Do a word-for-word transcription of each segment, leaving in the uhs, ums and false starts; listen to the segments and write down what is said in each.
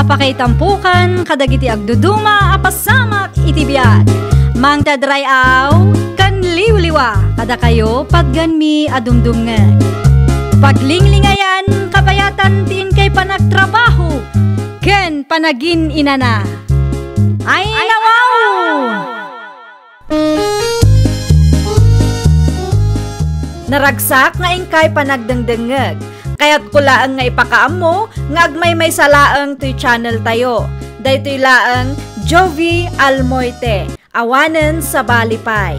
Pakaitampokan kadagiti agduduma a pasamak iti biag. Mangted ray-aw ken liwliwa kadakayo patgenmi a dumdumngeg. Paglinglingayan, kabayatan ti inkay panagtrabaho ken panagin-inana. Ay, nawaw! Naragsak nga inkay panagdengdengngeg. Kayatko laeng nga ipakaammo nga agmaymaysa laeng toy channel tayo. Daytoy laeng Jovie Almoite, awanen sabali pay.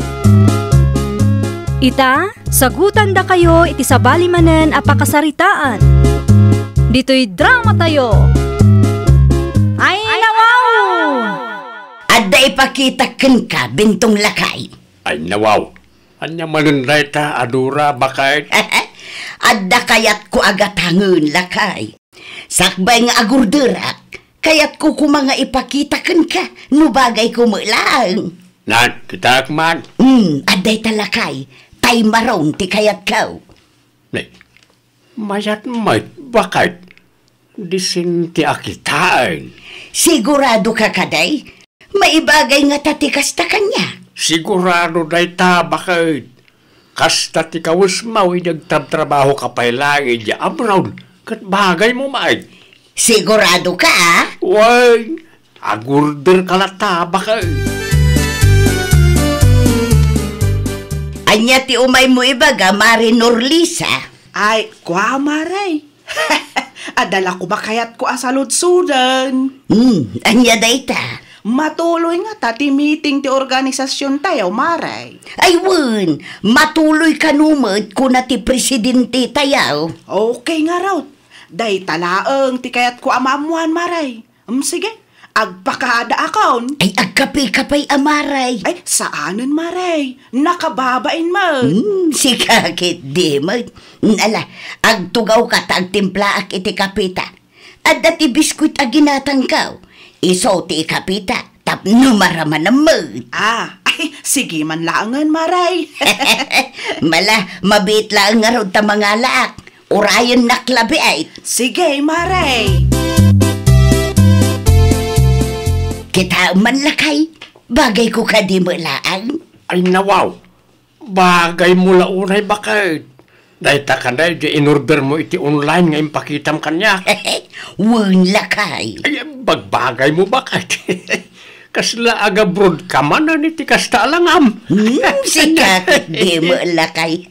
Ita, sagutandakayo iti sabali manen a pakasaritaan. Ditoy drama tayo. Ay, nawaw! Adda ipakitak kenka, Bentong lakay. Ay, nawaw. Ania manen dayta a dura, baket? Adda kayatko a gatangen, lakay. Sakbay nga agurderak, kayatko koma nga ipakita kenka no bagayko met laeng. Nan, kitaek man. Hmm, adda ita, lakay. Tay maron ti kayatko. Nay, mayat met, baket. Disin ti akitaen. Sigurado ka kadi? Maibagay ngata ti kasta kaniak? Sigurado dayta, baket. Kasta ti kawesmo idi agtrabtrabahoka pay laeng idiay abroad, ket bagaymo met. Sigurado ka, a? Wen, agurderka latta, baket. Ania ti umaymo ibaga, Mare Norlisa? Ay, kua, Mare. Adda la koma kayatko a saludsoden. Hmm, ania dayta? Matuloy ngata ti meeting ti organisasiontayo, Mare. Ay wen, matuloy kano met, kuna ti presidentetayo. Okay ngarud. Dayta laeng ti kayatko a maammoan, Mare. Mm, sige. Agpakaadaakon. Ay, agkapeka pay a, Mare. Ay, saanen, Mare. Nakababain met. Hmm, sika ketdi met. Ala, agtugawka ta agtimplaak iti kapeta. Adda ti biskuit a ginatangko. Isu ti ikapeta tapno maramanam met. Ah, ay, sige man laengen, Mare. Mala, mabiit laeng ngarud ta mangalaak. Urayennak labi ay. Sige, Mare. Kitaem man, lakay. Bagayko kadi met laeng? Ay, nawaw. Bagaymo la unay, baket. Dayta kadi diay inordermo iti online nga impakitam kaniak. Wen, lakay. Ay, bagbagaymo, baket. Kasla agabroad ka manen iti kasta a langam. Hmm, sika ketdi met, lakay.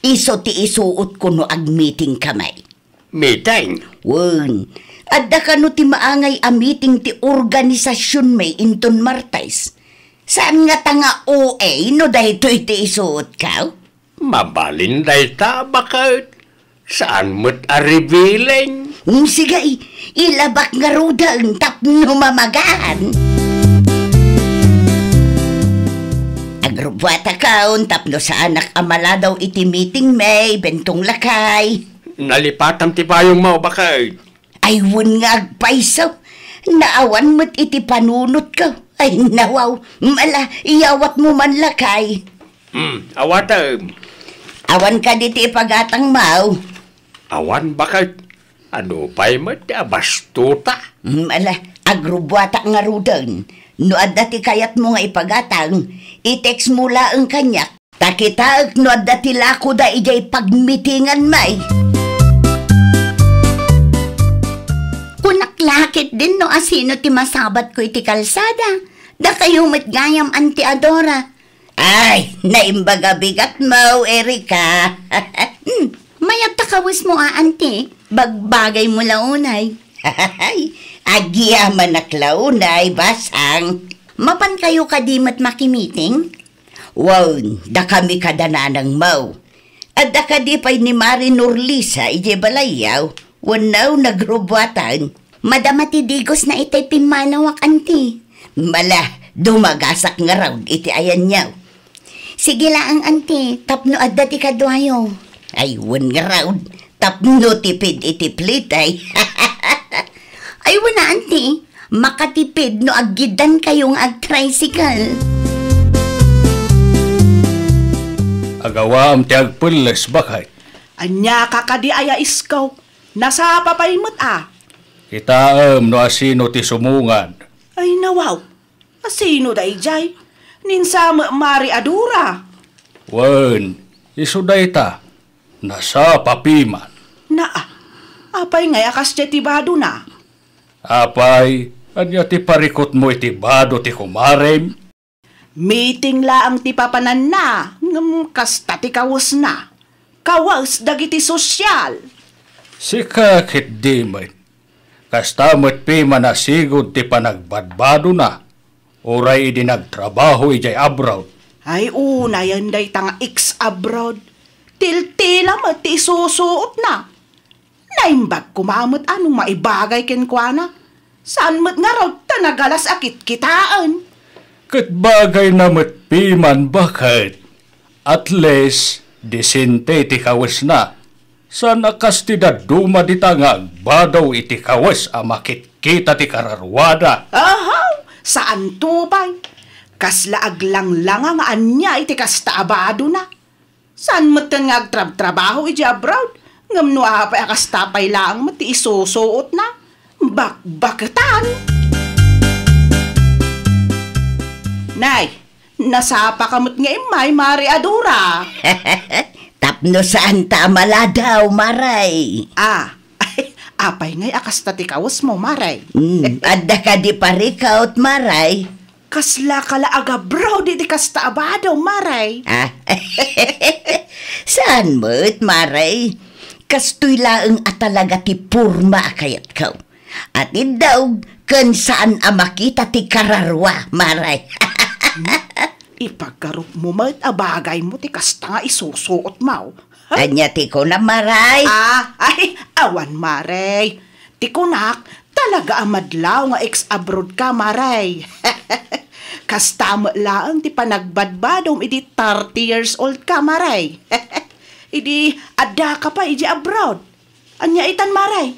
Isu ti isuotko no agmeeting kami. Meeting? Wen, adda kano ti maangay a meeting ti organisasionmi inton Martes? Saan ngata nga O A no daytoy ti isuotko? Mabalin dayta, baket. Saan met a revealing. Mm, sige, ilabak ngaruden tapno mamagan. Agrubuatakon tapno saanak a maladaw iti meetingmi, Bentong lakay. Nalipatam ti payongmo, baket. Ay, wen nga agpayso. Naawan met iti panunotko. Ay, nawaw. Mala, iyawatmo man, lakay. Hmm, awatem. Awan kadi ti ipagatangmo? Awan, baket. Ano pay met ti abastota? Hmm, ala, agrubuatak ngaruden. No adda ti kayatmo nga ipagatang, i-textmo laeng kaniak. Ta kitaek no adda ti lakoda idiay pagmitinganmi. Kunak la ketdin no asino ti masabatko iti kalsada. Dakayo met gayam, Auntie Adora. Ay, naimbag a bigatmo, Erika. Hmm, mayat ta kawesmo a, Auntie. Bagbagaymo la unay. Agyamanak la unay, basang. Mapankayo kadi met makimiting? Wen, dakami kada nanangmo. Adda kadi pay ni Mari Norlisa idiay balayyo? Wenno nagrubuatan? Madama ti digosna itay pimmanawak, Auntie. Mala, dumagasak ngarud iti ayanyo. Sige laeng, Auntie, tapno adda ti kaduayo. Ay, wen ngarud, tapno tipid iti plitay. Ay, wen a, Auntie, makatipid no aggiddankayo nga agtricycle. Agawaam ti agpelles, baket. Ania ka kadi aya isko? Nasapa pay met a. Kitaem no asino ti sumungad. Ay, nawaw. Asino daydiay? Ni Mare Adora. Wen, isu dayta. Nasapa piman. Naa, apay ngay a kasdiay ti badona? Apay, ania ti parikutmo iti bado ti kumarem? Meeting laeng ti papananna, ngem kasta ti kawesna. Kawes dagiti sosyal. Sika ketdi met. Kasta met piman a sigud ti panagbadbadona, uray idi nagtrabaho idiay abroad. Ay, unayen dayta nga ex-abroad. Tiltila met ti isusuotna. Naimbag koma met a no maibagay kenkuana. Saan met ngarud ta nagalas a kitkitaen. Ket bagayna met piman, baket. At least, disente ti kawesna. Saan a kas ti dadduma dita nga agbado iti kawes a makitkita ti kararuada. Ahaw! Saanto pay. Kasla aglanglanga nga ania iti kasta a badona. Saan metten nga agtrabtrabaho idiay abroad, ngem no apay a kasta pay laeng met ti isusuotna, bakbaketan. Nay, nasapaka met nga immay, Mare Adora. Tapno saanta a maladaw, Mare. Ah, apay ngay a kasta ti kawesmo, Mare? Mm, adda kadi parikut, Mare? Kaslaka la agabroad iti kasta a bado, Mare? Ah, saan met, Mare? Kastoy laeng a talaga ti porma a kayatko. At iddaw, ken saan a makita ti kararua, Mare. Ipaggarupmo met a bagaymo ti kasta nga isusuotmo. Ania ti kunam, Mare? Ah, ay, awan, Mare. Ti kunak, talaga a madlaw nga ex-abroad ka, Mare. Kasta met laeng ti panagbadbadom idi thirty years old ka, Mare. Idi adda ka pay idiay abroad. Ania itan, Mare?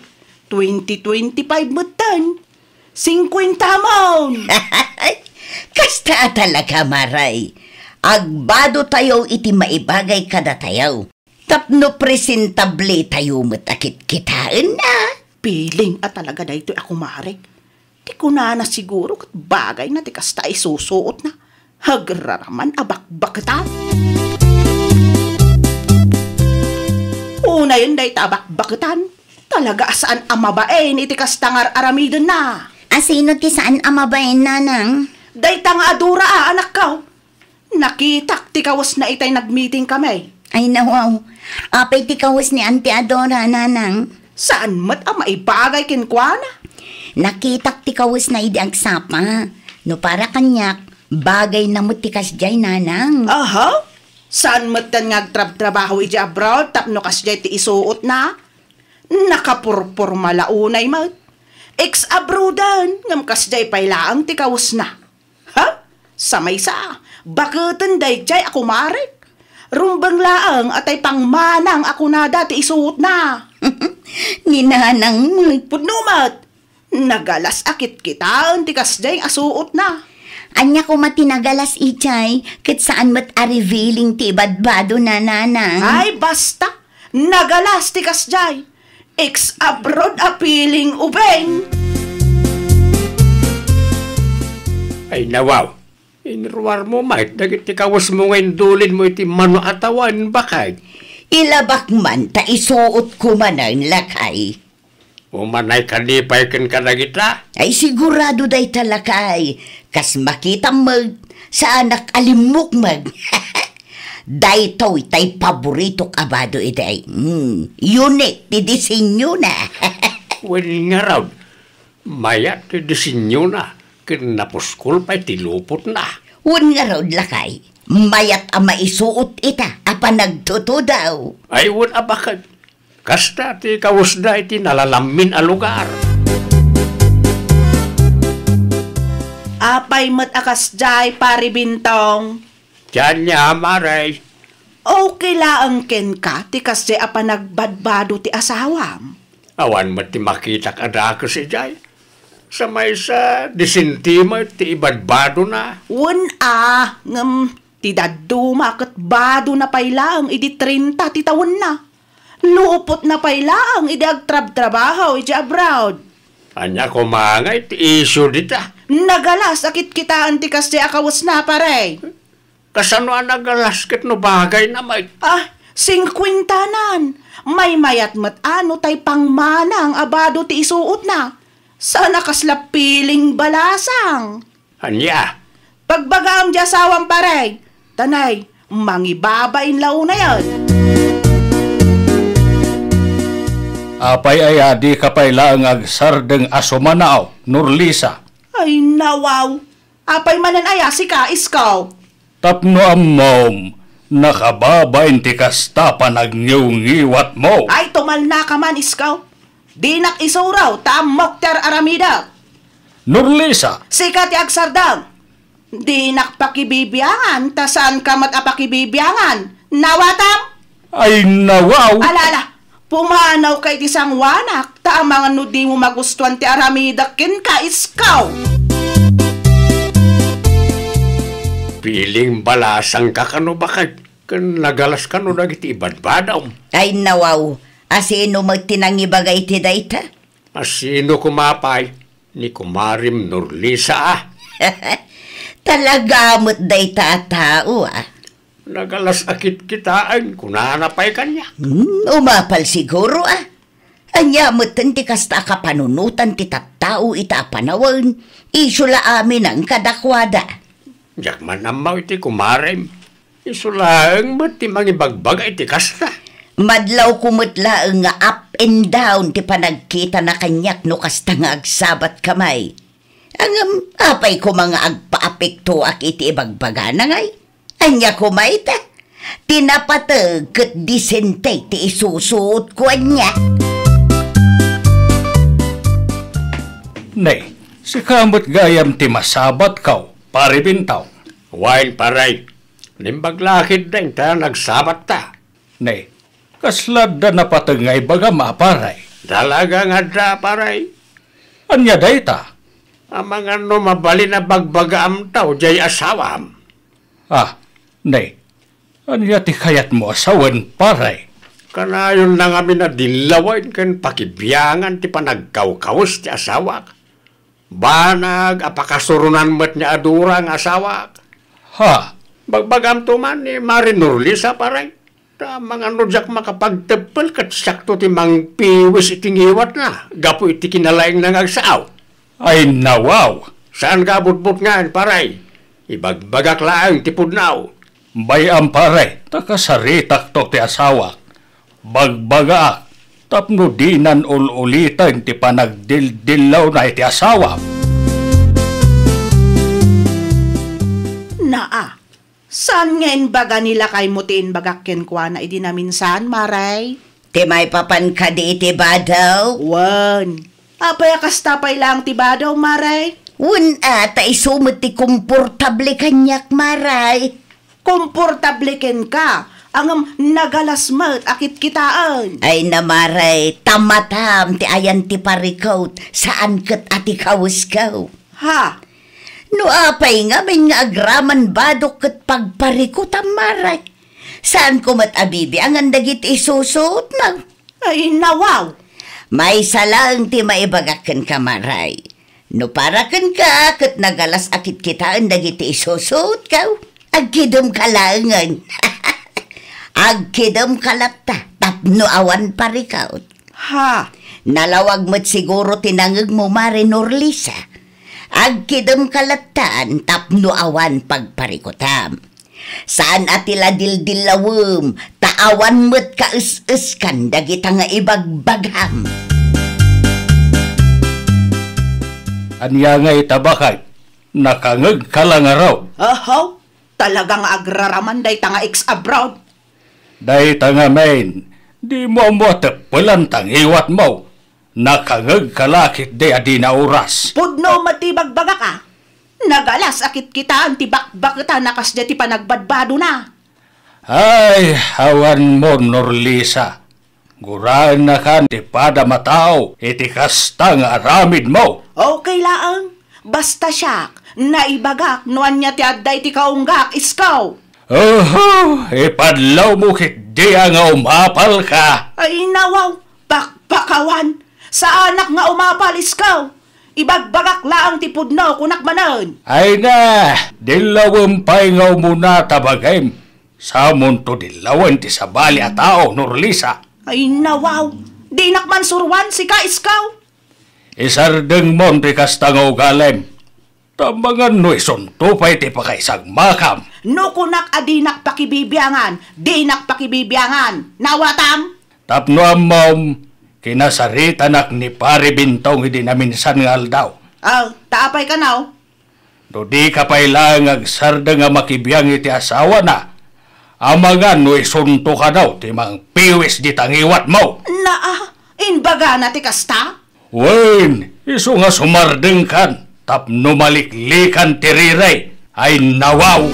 Twenty twenty-five metten. Singkuenta mon! Kasta a talaga, Mare. Agbado tayo iti maibagay kadatayo. Tapno presentable tayo met a kitkitaenna. Piling a talaga daytoy a kumarek. Ti kunana siguro ket bagayna ti kasta a isusuotna. Agraraman a bakbaketan. Unayen dayta a bakbaketan. Talaga a saan a mabain iti kasta nga ar-aramidenna. Asino ti saan a mabain, Nanang? Dayta nga Adora a anakko. Nakitak ti kawesna itay nagmeeting kami. Ay, nawaw. Apay ti kawes ni Auntie Adora, Nanang? Saan met a maibagay kenkuana? Nakitak ti kawesna idi agsapa. No para kaniak, bagayna met ti kasdiay, Nanang. Aha? Saan metten nga agtrabtrabaho idiay abroad tapno kasdiay ti isuotna? Nakapurporma la unay met. Ex-abroaden, ngem kasdiay pay laeng ti kawesna. Ha? Sa maysa, baketen daydiay a kumarek. Rumbeng laeng a tay pangmanang a kunada ti isuotna. Ni Nanang met. Pudno met. Nagalas a kitkitaen ti kasdiay a suotna. Ania koma ti nagalas idiay, ket saan met a revealing ti ibadbadona, Nanang? Ay, basta! Nagalas ti kasdiay. Ex-abroad a piling ubing. Ay, nawaw. Inruarmo met dagiti kawesmo nga indulinmo iti mano a tawen, baket. Ilabak man ta isuotko manen, lakay. Umanay kadi pay ken kadagita? Ay, sigurado dayta, lakay. Kas makitam met, saanak a limmukmeg. Daytoy tay paboritok a bado idi. Hmm, unique ti disenyona. Wen ngarud, mayat ti disenyona ken napuskol pay ti lupotna. Wen ngarud, lakay, mayat a maisuot ita a panagtutudaw. Ay, wen a baket. Kasta ti kawesda iti nalalammin a lugar. Apay met a kasdiay, Pari Bintong? Dian nia, Mare. Okay laeng kenka ti kasdiay a panagbadbado ti asawam? Awan met ti makitak a dakes idiay. Sa maysa, disente met ti ibadbadona. Wen a, ngem ti dadduma ket badona pay laeng idi trenta ti tawenna. Lupotna pay laeng idi agtrabtrabaho idiay abroad. Ania koma ngay ti isyu dita? Nagalas a kitkitaen ti kasdiay a kawesna, pare. Kasano a nagalas ket no bagayna met? Ah, singkuentanan. Maymayat met a no tay pangmanang a bado ti isuotna. Saan a kasla piling balasang. Ania? Pagbagaam ti asawam, pare. Tanay, mangibabain la unayen. Apay aya, dika pay laeng agsardeng a sumanao, Norlisa? Ay, nawaw. Apay manen aya sika, iskaw? Tapno ammom, nakababain ti kasta panagniwngiwatmo. Ay, tumalnaka man, iskaw. Dinak isuro ta ammok ti ar-aramidek. Norlisa! Sika ti agsardeng. Dinak pakibibiangan, ta saanka met a pakibibiangan. Nawatam? Ay, nawaw! Ala, ala, pumanawka iti sangoanak, ta amangan no dimo magustuan ti aramidek kenka, iskaw! Piling balasangka kano, baket, ken nagalas kano dagiti ibadbadam. Ay, nawaw, asino met ti nangibaga iti dayta? Asino koma pay? Ni kumarem Norlisa a. Talaga met dayta a tao a. Nagalas a kitkitaen, kunana pay kaniak. Hmm, umapal siguro a. Ania metten ti kasta a kapanunotan ti tattao ita a panawen, isu la aminen kadakuada. Diak man ammo iti kumarem. Isu laeng met ti mangibagbaga iti kasta. Madlawko met laeng nga up and down ti panagkitana kaniak no kasta nga agsabatka may. Ngem apay koma nga agpaapektoak iti ibagbagana ngay? Ania koma ita? Ti napateg ket disente ti isusuotko ania? Ne, sika met gayam ti masabatko, Pare Bintong. Wen, pare. Naimbag la ketdin ta nagsabatta. Ne, kasla adda napateg nga ibagam a, pare? Talaga nga adda, pare. Ania dayta? Amangan no mabalin a bagbagaamto diay asawam. Ah, ne, ania ti kayatmo a sawen, pare? Kanayonna ngamin a dillawen ken pakibiangan ti panagkawkawes ti asawak. Banag a pakasuronan met ni Adora nga asawak. Ha? Bagbagamto man ni Mare Norlisa, pare. Ta amangan no diak makapagteppel ket siakto ti mangpiwis iti ngiwatna gapu iti kinalaingna nga agsao. Ay, nawaw! Saanka a butbutngen, pare. Ibagbagak laeng ti pudno. Bay-am, pare, ta kasaritakto ti asawak. Bagbagaak tapno dinan ul-uliten ti panagdildillawna iti asawam. Naa, saan nga imbaga ni lakaymo ti imbagak kenkuana idi naminsan, Mare? Ti maipapan kadi iti bado? Wen. Apay a kasta pay laeng ti bado, Mare? Wen a, ta isu met ti komportable kaniak, Mare. Komportable kenka, ngem nagalas met a kitkitaen. Ay na, Mare, ta matam ti ayan ti parikut, saan ket a ti kawesko. Ha? No apay ngamin nga agraman badok ket pagparikutam, Mare? Saanko met a bibiangan dagiti isusuotmo? Ay, nawaw! Maysa laeng ti maibagak kenka, Mare. No para kenka ket nagalas a kitkitaen dagiti isusuotko, agkidemka laengen. Agkidemka latta tapno awan parikut. Ha? Nalawag met siguro ti nangegmo, Mare Norlisa. Agkidemka lattan tapno awan pagparikutam. Saan a ti la dildillawem, ta awan met kaes-eskan dagita nga ibagbagam. Ania ngay ita, baket? Nakangegka la ngarud? Ahaw, talaga nga agraraman dayta nga ex-abroad. Dayta ngamin, dimo ammo a teppelan ta ngiwatmo. Nakangegka la ketdi a dina oras. Pudno met ti ibagbagak a. Nagalas a kitkitaen ti bakbaketan a kasdiay ti panagbadbadona. Ay, awanmo, Norlisa. Guraennakan ti padam a tao iti kasta nga aramidmo. Okay laeng. Basta siak, naibagak no ania ti adda iti kaunggak, iskaw. Oho, ipadlawmo ketdi a nga umapalka. Ay, nawaw, pakpakawan. Saanak nga umapal, Iskaw. Ibagbagak laeng ti pudno, kunak manen. Ay na, dillawem pay nga umuna ta bagim. Samonto dillawen ti sabali a tao, Norlisa. Ay, nawaw. Dinak man suruan sika, Iskaw. Isardengmon ti kasta nga ugalim. Ta mangan no isunto pay ti pakaisagmakam. No kunak a dinak pakibibiangan, dinak pakibibiangan. Nawatam? Tapno ammom, kinasaritanak ni Pari Bintong idi naminsan nga aldaw. Ah, ta apay kano? No dika pay laeng agsardeng a makibiang iti asawana, amangan no isunto kano ti mangpiwis dita ngiwatmo. Naa, imbagana ti kasta? Wen, isu nga sumardengkan tapno maliklikan ti riray. Ay, nawaw!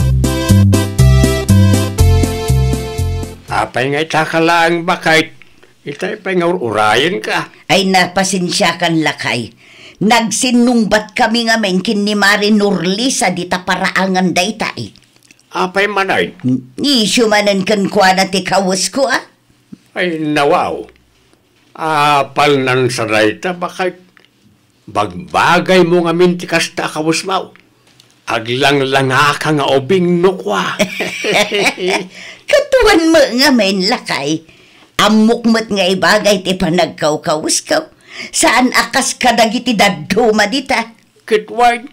Apay nga itaka laeng, baket? Itay pay nga ur-urayenka. Ay, na, pasensiakan, lakay. Nagsinnungbat kami ngamin ken ni Mari Norlisa dita paraangan dayta, eh. Apay manen? Isyu manen kenkuana ti kawesko, a? Ay, nawaw. Apalnan sa dayta, baket? Bagbagaymo ngamin ti kasta a kawesmo. Aglanglangaka nga ubing no kua. Ket wen met ngamin, lakay. Ammok met nga ibagay ti panagkawkaweskom. Saan a kas kadagiti dadduma dita. Ket wen,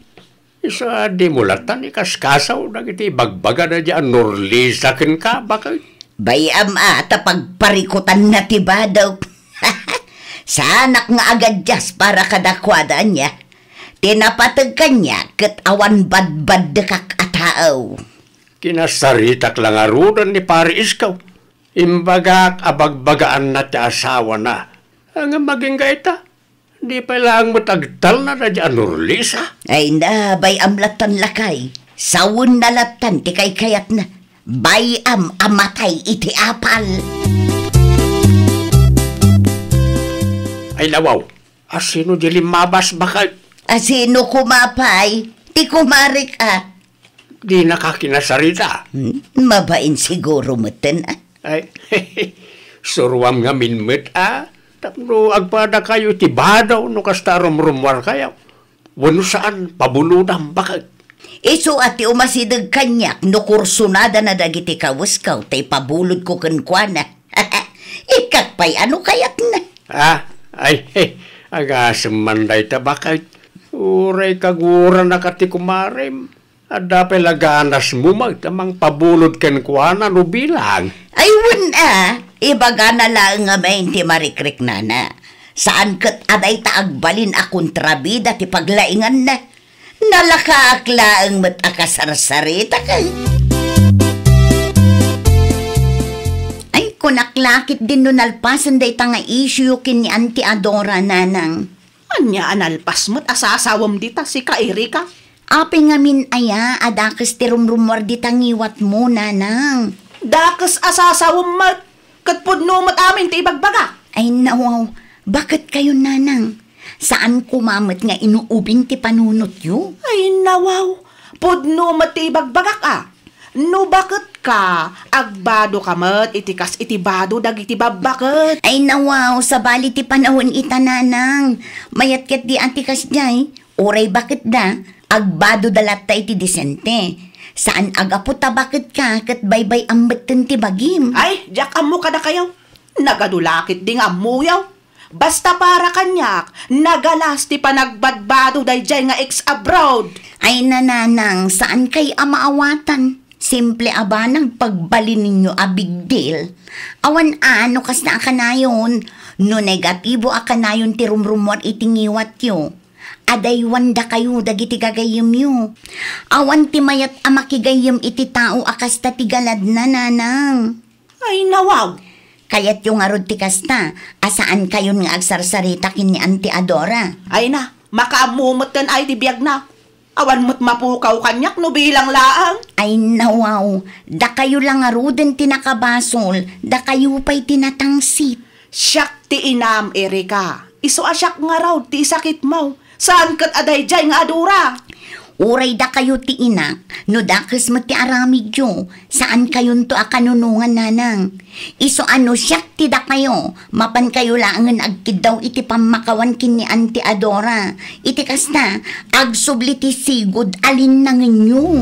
isu a dimo lattan ikaskasaw dagiti ibagbagada diay a Norlisa kenka, baket? Bay-am a ta pagparikutanna ti badok. Saanak nga agadias para kadakuada, ania? Ti napateg kaniak ket awan badbaddekak a tao. Kinasaritak la ngaruden ni Pari Iskaw. Imbagak a bagbagaanna ti asawana. Ngem agingga ita, di pay laeng met agtalna daydiay a Norlisa? Ay na, bay-am lattan, lakay. Sawenna lattan ti kaykayatna. Bay-am a matay iti apal. Ay, nawaw, asino di limmabas, baket? Asino koma pay? Ti kumarek, a. Dinaka kinasarita? Hmm, mabain siguro metten, a. Ay, suruam ngamin met, a, tapno agpadakayo iti bado no kasta a rumrummuarkayo. Wenno saan, pabulodam, baket? Isu a ti umasideg kaniak no kursunadana dagiti kawesko ta ipabulodko kenkuana. Ikkak pay a no kayatna. Ah, ay, agasem man dayta, baket. Uray kaguranaka ti kumarem. Adda pay la ganasmo met a mangpabulod kenkuana no bilang. Ay, wen a, ibagana laeng ngamin ti marikriknana. Saan ket a dayta agbalin a kontrabida ti paglainganna. Nalakaak laeng met a kasarsaritak. Ay, kunak la ketdin no nalpasen dayta nga isyu ken ni Auntie Adora, nanang. Ania a nalpas met a sasawem dita, sika, Erika? Apay ngamin aya a dakes ti rumrummuar dita ngiwatmo, nanang? Dakes a sasawem met, ket pudno met amin ti ibagbaga. Ay, nawaw, baket kayon, nanang? Saan koma met nga inuubing ti panunotyo? Ay, nawaw, pudno met ti ibagbagak, a. No baket ka, agbado ka met iti kas iti bado dagiti babbaket. Ay, nawaw, sabali ti panawen ita, nanang. Mayat ketdi a ti kasdiay, uray baketda, agbadoda latta iti disente. Saan a gapu ta baket ka ket baybay-am metten ti bagim. Ay, diak ammo kadakayo. Nagadu la ketdi nga ammoyo. Basta para kaniak, nagalas ti panagbadbado daydiay nga ex-abroad. Ay, nanang, saankay a maawatan. Simple a banag pagbalinenyo a big deal. Awan a no kasta a kanayon, no negatibo a kanayon ti rumrummuar iti ngiwatyo, adaywan dakayo dagiti gagayyemyo. Awan ti mayat a makigayyem iti tao a kasta ti galadna, nanang. Ay, nawaw! Kayatyo ngarud ti kasta, a saankayon nga agsarsarita ken ni Auntie Adora? Ay na, makaammo metten ay ti biagna. Awan met mapukaw kaniak no bilang laeng. Ay, nawaw, dakayo la ngaruden ti nakabasol, dakayo pay ti natangsit. Siak ti inam, Erika. Isu a siak ngarud ti isakitmo. Saan ket a daydiay nga adura? Uray dakayo ti inak, no dakes met ti aramidyo, saankayonto a kanunongan, nanang. Isu a no siak ti dakayo, mapankayo laengen agkiddaw iti pammakawan ken ni Auntie Adora. Iti kasta, agsubli ti sigud a linnangenyo.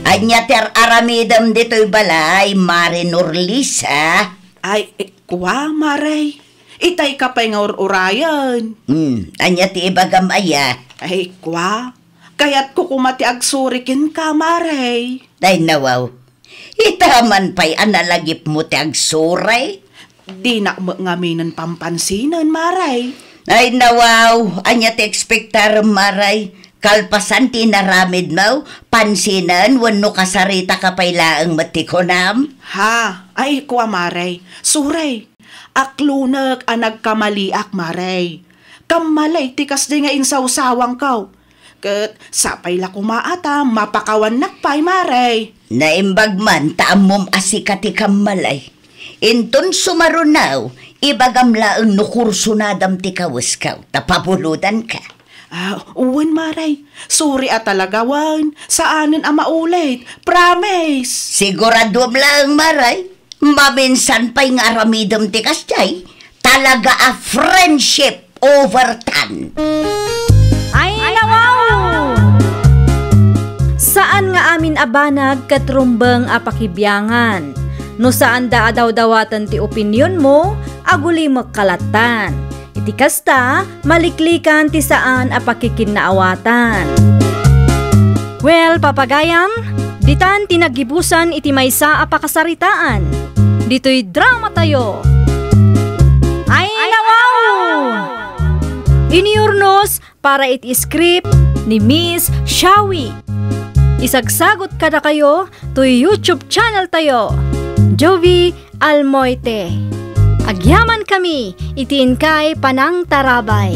Ania ti ar-aramidem ditoy balay, Mare Norlisa? Ay, eh, kua, Mare. Itay ka pay nga ur-urayen. Hmm, ania ti ibagam aya? Ay, kua. Kayatko koma ti agsuri kenka, Mare. Ay, nawaw. Ita man pay a nalagipmo ti agsuri? Dinak met ngaminen pampansinen, Mare. Ay, nawaw. Ania ti ekspektarem, Mare? Kalpasan ti inaramidmo, pansinen wenno kasaritaka pay laeng met ti kunam? Ha? Ay, kua, Mare. Sure. Aklonek a nagkamaliak, Mare. Kammalay ti kasdi nga insawsawangko. Ket sapay la koma a ta mapakawannak pay, Mare. Naimbag man ta ammom a sika ti kammalay. Inton sumarunaw, ibagam laeng no kursonadam ti kawesko, ta pabulodanka. Ah, wen, Mare. Suri a talaga wen. Saanen a maulit. Promise. Siguraduem laeng, Mare. Maminsan pay nga aramidem ti kasdiay. Talaga a friendship over tan. Ay, nawaw! Saan nga amin a banag ket rumbeng a pakibiangan. No saanda a dawdawaten ti opinionmo, agulimekka lattan. Iti kasta, maliklikan ti saan a pakikinnaawatan. Well, papagayam, ditan ti naggibusan iti maysa a pakasaritaan. Ditoy dramatayo. Ay, nawaw! Iniurnos para iti script ni Miss Shawi. Isagsagot kadakayo toy YouTube channel tayo, Jovie Almoite. Agyamankami iti inkay panangtarabay.